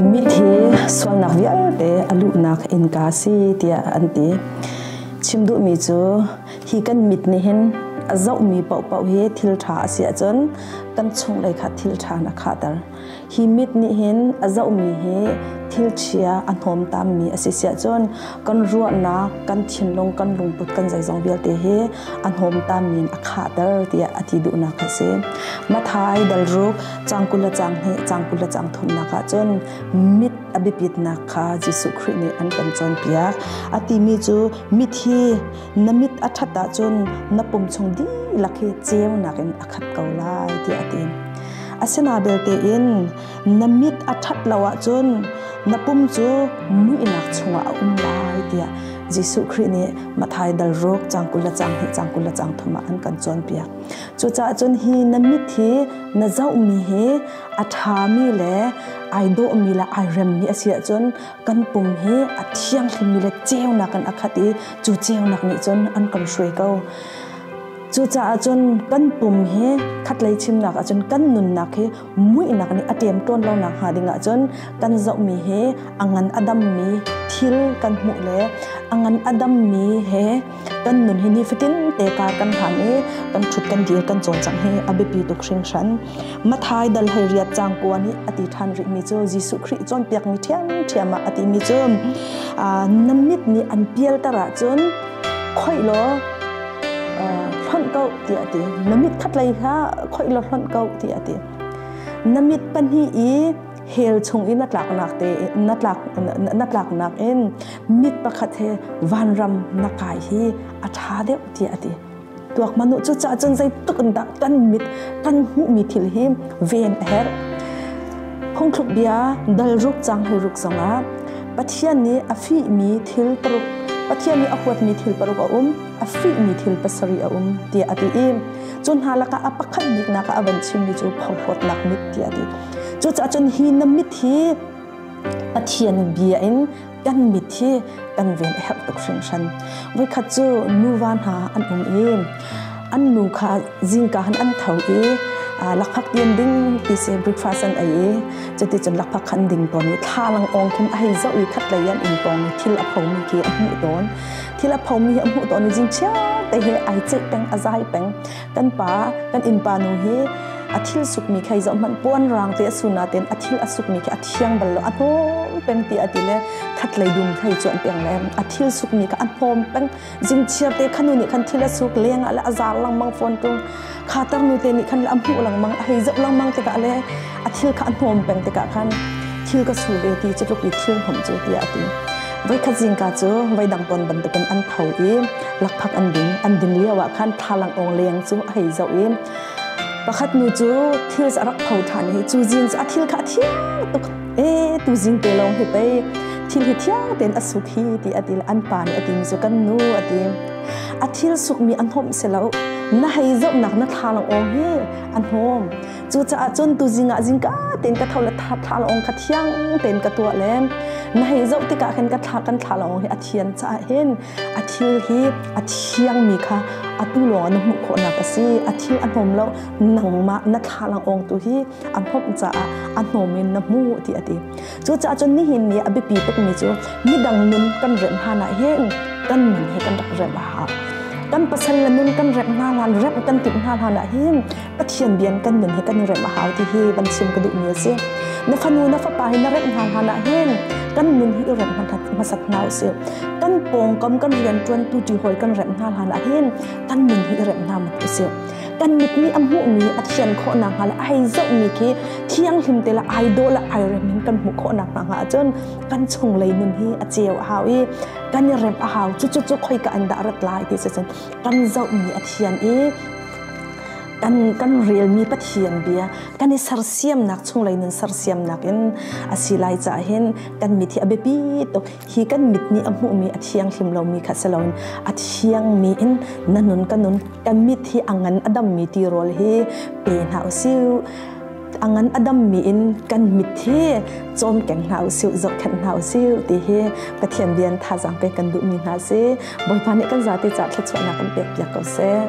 Mithi sualnak vialte a luhnak innka si tiah an ti. Chim duhmi cu hi kan mit nih hin a zohmi paohpaoh hi thil ṭha a si ahcun kan chunglei kha thil ṭha in a khahter. Hi mit nih hin a zohmi hi thil chia a hnawmtammi a si siah cun kan ruahnak, kan thinlung, kan lungput, kan zeizong vialte hi a hnawmtammi in a khahter tiah a ti duhnak a si. Mathai dal ruk cang 20 le cang hnih, cang 20 le cang thumnak ah cun mit a biapitnak kha Jesuh Khrih nih an kan cawnpiak. A timi cu mit hi na mit a ṭhat ahcun na pum chung dihlak hi ceunak in a khat ko lai tiah a ti. Asina belte in na mit a ṭhat lo ahcun na pum cu muihnak chungah a um lai tiah Jesuh Khrih nih Matthai dal ruk cang 20 le cang hnih cang 20 le cang thum ah an kan cawnpiak. Cucaah cun hi na mit hi na zohmi hi a ṭhami le ai dawhmi le ai remmi a si ahcun kan pum hi a thianghlimmi le ceunak in a khat i cu ceunak nih cun an kan hruai ko. Cucaah cun kan pum hi khatlei chimnak ahcun kan nunnak hi muihnak nih a ṭemṭawn lo nakhnga ding ahcun kan zohmi hi a ngan a dammi thil kan hmuh le a ngan a dammi he kan nun hi nifatin te kar kan hlan i kan ṭhut kan dir kan cawlcangh hi a biapi tuk hringhran. Mathai dal hei riat cang kua nih a ti ṭhan rihmi cu Jesuh Khrih cawnpiakmi ṭhiamṭhiam ah a timi cu na mit nih an pialter ahcun khoih law hlonh ko tiah a ti. Na mit khatlei kha khoih law hlonh ko tiah a ti. Na mit pahnih i hell chung i na tlaknak te na tlak na tlaknak in mit pakhat he vanram na kai hi a ṭha deuh tiah a ti. Tuak manu cu ca cun zeitluk in dah kan mit kan hmuhmi thil hi ven a herh. Phungthluk bia dal ruk cang hei ruk zongah Pathian nih a fihmi thil paruk Pathian nih a huatmi thil paruk a um, a fihmi thil pasarih a um tiah a ti i cu hna lakah a pakhat biknak ah a van chimmi cu phorhlawtnak mit tiah a ti. Cucaah cun hi na mit hi Pathian bia in kan mit hi kan ven a herh tuk hringhran. Voikhat cu nuva hna an um i an nu kha zingka han an tho i lakphak tian ding ti si breakfast an ei i cuticun lakphak khan ding tawn i thlalang awng khin a hei zoh i khatlei an inn pawng i thil a phomi khi a hmuh tawn. Thil a phomi hi a hmuh tawn i zing chia te hi ai ceih peng a zai peng. Kan pa kan innpa nu hi a thil sukmi khi zoh hmanh puan rang te a su nain a thil a sukmi khi a thiang bal lo a hnawm peng ti a ti le khatlei dum thei chuan peng le a thil sukmi kha a hnawm peng zingchiar te khanu nih khan thil a suk leng ah le a zar lengmang fawn tung kha tar nu te nih khan a hmuh lengmang a hei zoh lengmang tikah le a thil kha a hnawm peng tikah khan thil ka su ve ti cu tluk i thil hnawm cu tiah a ti Voikhat zingka cu voidang tawn bantukin an tho i lakphak an ding. An din lio ah khan thlalang awng leng cu a hei zoh i pakhat nu cu thil a rak pho ṭhan i cu zing cu a thil kha a thiang tuk. E tu zing te lawng hi pei thil hi thiang tein a suk hi ti a ti le an pa nih a timi cu kan nu a ti. A thil sukmi a hnawmh si lo. Na hei zohnak na thlalang awng hi a hnawm. Cucaah cun tuzing ah zingka tein ka tho le thla lawng kha thiang tein ka tuah le na hei zoh tikah khin ka thla kan thla lawng hi a thian caah hin a thil hi a thiangmi kha atu lawng na hmuh khawhnak a si. A thil a hnawm lo nangmah na thla lang tu hi a hnawmh caah a hnawm in na hmu ti a ti. Cucaah cun nihin ni a biapi tukmi cu midang nun kan remh hlan ah hin kan nun hi kan rak remh a hau. Kan pasal le nun kan remh hna hlan remh kan timh hna hlan ah hin Pathian bian kan nun hi kan i remh a hau ti hi van chim ka duhmi a si. Na fanu na fapa hi na remh hna hlan ah hin kan nun hi i remh hmasat hna usih. Kan pawngkam kan rianṭuantu ṭihawi kan remh hna hlan ah hin kan nun hi i remh hna mat usih. Kan mit nih a hmuhmi a thian khawhnak hnga le a hei zohmi khi thianghlim te le ai dawh le ai rem in kan hmuh khawhnak hna hnga ahcun kan chunglei nun hi a ceu a hau i kan i remh a hau. Cucu cu khoika an dah rat lai ti si cun kan zohmi a thian i kan relmi Pathian bia kan i sersiamnak chunglei nun sersiamnak in a si lai caah hin kan mit hi a biapi tuk. Hi kan mit nih a hmuhmi a thianghlim lomi kha si loin a thiangmi in na nun ka nun kan mit hi a ngan a dammi tirawl hi pe hna usih. A ngan a dammi in kan mit hi cawmkeng hna usih, zohkhenh hna usih ti hi Pathian bian thazaang pek kan duhmi hna si. Bawipa nih kan zate caah thluachuahnak kan pek piak ko seh.